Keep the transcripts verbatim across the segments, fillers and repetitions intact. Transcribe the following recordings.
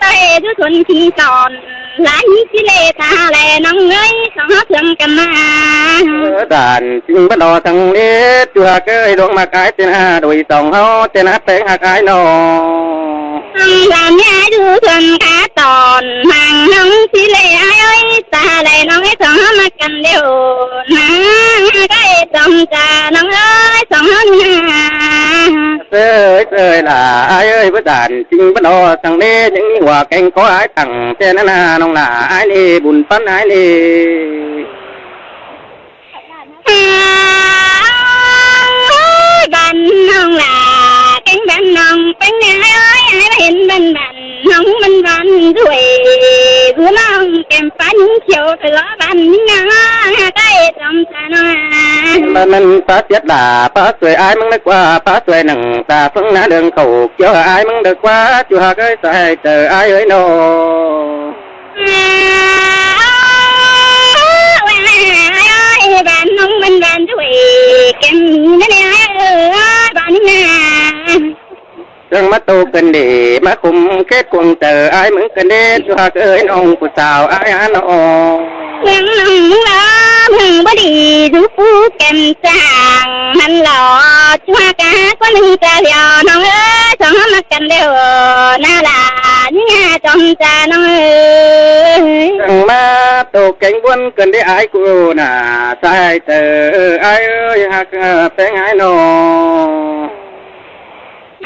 Tơi dú thuôn khửn tỏn, lai ꞌnhí ꞌchí ꞌlẹo ta lai ꞌnọng ới, song ꞌhó ꞌphướng căm ꞌmá. Ơ, đản ꞌchính báu lo săng ꞌlế, ꞌchua ꞌcới ꞌluống ꞌmặc ải ꞌtến a, đuổi song ꞌháu ꞌtến a ꞌpéng ꞌhặc ải ꞌnọ. Song đản ꞌnhá dú thuôn cá tỏn, hăng ꞌnọng ꞌchí ꞌlẹo ải ới, ta lai ꞌnọng ới, song ꞌhó ꞌmặc căn ꞌlẹo ꞌnạ, ꞌcới Chom Cha ꞌnọng ới, song ꞌhó ꞌnạ. Sơi, sơi lả ải ới, báu đản ꞌchính báu lo săng ꞌlế, ꞌnhắng ꞌmí hua kéng ꞌcó ải tẳng ꞌtến ꞌnạ ꞌnọng lả ải ꞌnị, bun ꞌphắn ải ꞌnị. Ơ, bản ꞌnọng lả kéng bản ꞌnọng ꞌpéng ꞌnị ải ới, ải ꞌva hên bản bản ꞌnọng bản bản ꞌdụi, ꞌgụ ꞌnọng kẻm pá ꞌnhính khiêu ꞌcọ lo bản ꞌnhính ꞌnạ, ꞌcới Chom Cha ꞌnọng. Bản bản pá ꞌtiệt lả, pá ꞌsuối ải ꞌmướng đa ꞌquá, pá ꞌsuối nẳng ta ꞌphớng ꞌná ꞌlương khảu ꞌkiếu ải ꞌmướng đa ꞌquá, ꞌchua ꞌcới sai ꞌtơ ải ới ꞌnọ. Bản ꞌnọng bản bản ꞌdụi, kẻm ꞌnị ải bản ꞌnhính ꞌnạ. ꞌChăng ꞌmá tô ꞌcợn đế, ꞌmá khum khết cuông ꞌtơ ải ꞌmướng ꞌcợn đế, ꞌchua ꞌcới ꞌnọng phủ sáo ải ꞌnạ ꞌnọ. ꞌChăng ꞌnọng lo ꞌmướng báu đi dú phú kẻm săng ꞌmắn lo, ꞌchua cá ꞌquá ꞌnưng ta ꞌlẹo ꞌnọng ới, song ꞌhó ꞌmặc căn ꞌlẹo ꞌnạ lả ꞌnhính ꞌnạ Chom Cha ꞌnọng ới. ꞌChăng ꞌmá tô kéng ꞌbuôn ꞌcợn đế ải ꞌcọ ꞌnạ, sai ꞌtơ ải ới, ꞌhặc ꞌpéng ải ꞌnọ.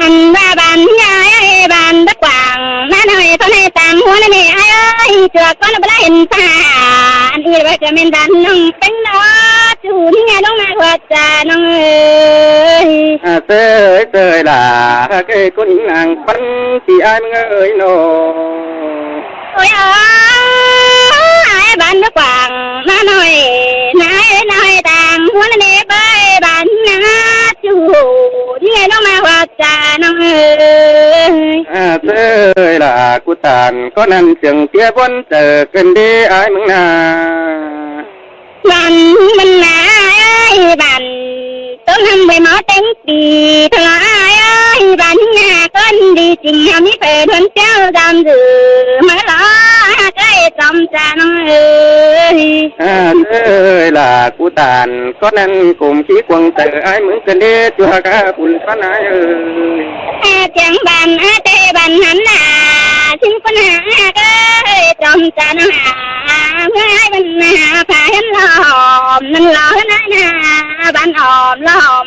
Ăn ꞌva bản ꞌnhính ꞌnạ ải ới, bản báu quảng ꞌnạ ꞌnọi, ꞌtố ꞌnị tam ꞌhua ꞌnị ải ới, ꞌchua ꞌcọ ꞌnạ báu đa hên pha, ăn ꞌnị ꞌva ꞌcọ ꞌmen bản ꞌnọng ꞌpéng ꞌnọ, ꞌchu ꞌnhính ꞌnạ ꞌluống ꞌmá ꞌhuột ta ꞌnọng ới. À, sơi, sơi lả ꞌcọ ꞌcốn ꞌnáng ꞌphắn ꞌti ải ꞌmướng ới ꞌnọ. Ôi ơi, ải bản báu quảng ꞌnạ ꞌnọi, ꞌnạ ải ới ꞌnọi tam ꞌhua ꞌnị báu bản ꞌnạ ꞌchu, ꞌnhính ꞌnạ ꞌluống ꞌmá ꞌhuột ta ꞌnọng ới. À, sơi lả ꞌcú tản ꞌcó ꞌnặn ꞌchương ꞌtiế ꞌbuôn ꞌtơ ꞌcợn đế ải ꞌmướng ꞌnạ. Bản ꞌmướng ꞌnạ ải ới, bản ꞌtố ꞌnặm ꞌvạy máu téng pi, ꞌtố ải ới, bản ꞌnhính ꞌnạ ꞌcốn đi ꞌchính, ꞌmí phaư thuôn ꞌtiếu dăm dư, ꞌmá lo ꞌcới Chom Cha ꞌnọng ới. À, sơi lả ꞌcú tản ꞌcó ꞌnặn cốm ꞌchí cuông ꞌtơ ải ꞌmướng ꞌcợn đế, ꞌchua cá bun ꞌphắn ải ới. À, ꞌtiếng bản ải ới bản hăn lả, ꞌchính ꞌcốn ꞌnạ ꞌcới Chom Cha ꞌnọng ới, ꞌmướng ải bản ꞌnạ pha hên lo ꞌnặn lo ꞌnạ, bản ꞌnặn lo